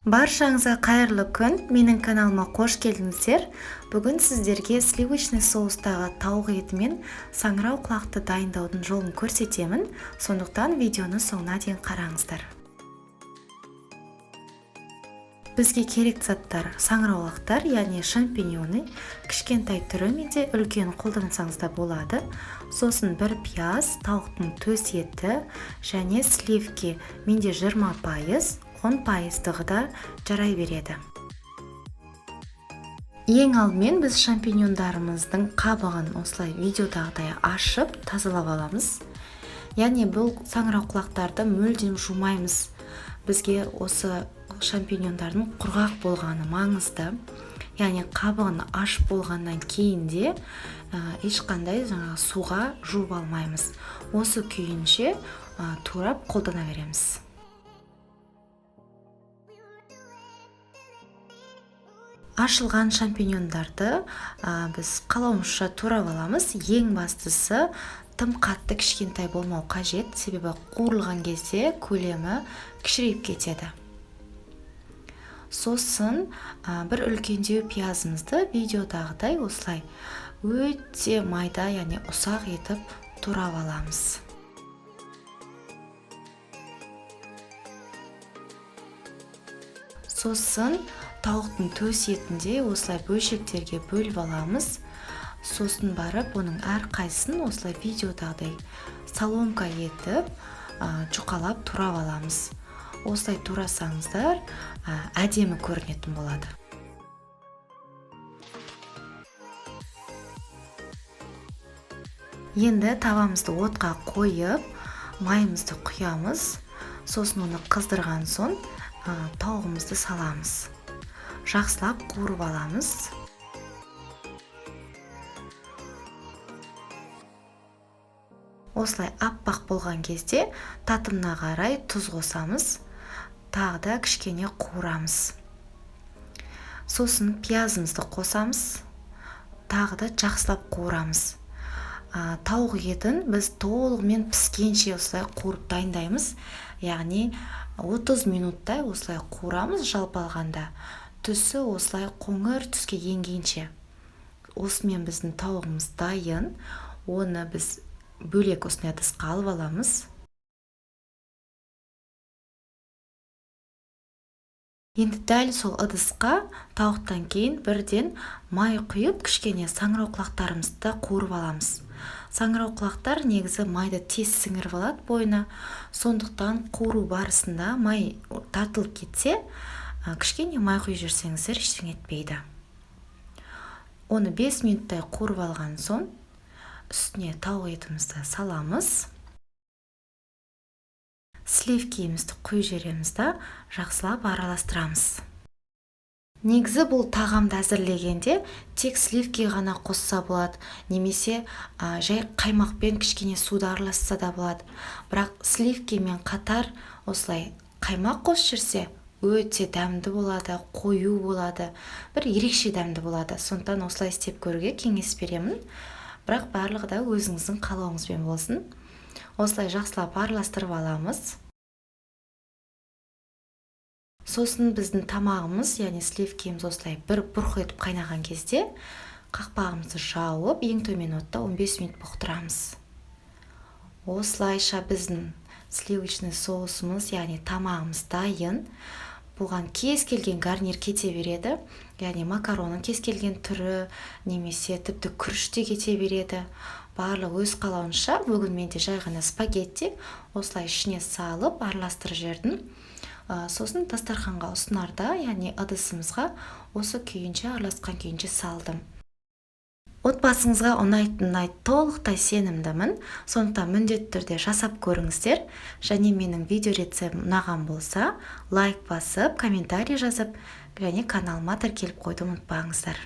Баршаңызға қайырлы күн! Менің каналыма қош келдіңіздер. Бүгін сіздерге сливочный соустағы тауық еті мен саңырау құлақты дайындаудың жолын көрсетемін. Сондықтан видеоны соңына дейін қараңыздар. Бізге керекті заттар: саңырауқұлақтар, яғни шампиньоны, кішкентай түрі менде, үлкен қолдансаңыз да болады. Сосын бір пияз, тауықтың төс еті және сливки, менде 20%, 10%-дығы да жарай береді. Ең алдымен біз шампиньондарымыздың қабығын осылай видеодағыдай ашып, тазалап аламыз. Яғни бұл саңырауқұлақтарды мүлдем жумаймыз. Бізге осы шампиньондардың құрғақ болғаны маңызды. Яғни қабығын ашып болғаннан кейін де ешқандай жаңағы суға жуып алмаймыз. Осы күйінше турап қолдана береміз. Ашылған шампиньондарды біз қалауымызша турап аламыз. Ең бастысы, тым қатты кішкентай болмау қажет, себебі қуырылған кезде көлемі кішірейіп кетеді. Сосын бір үлкендеу пиязымызды видеодағыдай осылай өте майда, яғни ұсақ етіп турап аламыз. Сосын тауықтың төс етінде осылай бөлшектерге бөліп аламыз. Сосын барып оның әрқайсысын осылай видеодағыдай соломка етіп, жұқалап турап аламыз. Осылай турасаңыздар, әдемі көрінетін болады. Енді табамызды отқа қойып, майымызды құямыз. Сосын оны қыздырған соң тауығымызды саламыз. Жақсылап қуырып аламыз. Осылай аппақ болған кезде татымына қарай тұз қосамыз. Тағы да кішкене қуырамыз. Сосын пиязымызды қосамыз. Тағы да жақсылап қуырамыз. Тауық етін біз толығымен піскенше осылай қуырып дайындаймыз. Яғни 30 минуттай осылай қуырамыз жалпы алғанда. Түсі осылай қоңыр түске енгенше. Осымен біздің тауығымыз дайын. Оны біз бөлек осындай ыдысқа алып аламыз. Енді дәл сол ыдысқа тауықтан кейін бірден май құйып, кішкене саңырауқұлақтарымызды да қуырып аламыз. Саңырауқұлақтар негізі майды тез сіңіріп алады бойына. Сондықтан қуыру барысында май тартылып кетсе, кішкене май құйып жіберсеңіздер, ештеңе етпейді. Оны 5 минуттай қуырып алған соң үстіне тауық етімізді саламыз. Сливкиімізді құйып жібереміз да, жақсылап араластырамыз. Негізі бұл тағамды әзірлегенде тек сливки ғана қосса болады, немесе жай қаймақпен кішкене суды араласса да болады. Бірақ сливкимен қатар осылай қаймақ қосып жіберсе, өте дәмді болады, қою болады, бір ерекше дәмді болады. Сондықтан осылай істеп көруге кеңес беремін. Бірақ барлығы да өзіңіздің қалауыңызбен болсын. Осылай жақсылап араластырып аламыз. Сосын біздің тамағымыз, яғни сливкиіміз осылай бір бұрқ етіп қайнаған кезде қақпағымызды жауып, ең төмен отта 15 минут бұқтырамыз. Осылайша біздің сливочный соусымыз, яғни тамағымыз дайын. Бұған кез келген гарнир кете береді. Яғни макаронның кез келген түрі немесе тіпті күріш те кете береді. Барлығы өз қалауынша. Бүгін менде жай ғана спагетти, осылай ішіне салып араластырып жібердім. Сосын дастарханға ұсынарда, яғни ыдысымызға осы күйінше, араласқан күйінше салдым. Отбасыңызға ұнайтынына толықтай сенімдімін. Сондықтан міндетті түрде жасап көріңіздер. Және менің видео рецептім ұнаған болса, лайк басып, комментарий жазып және каналыма тіркеліп қоюды ұмытпаңыздар.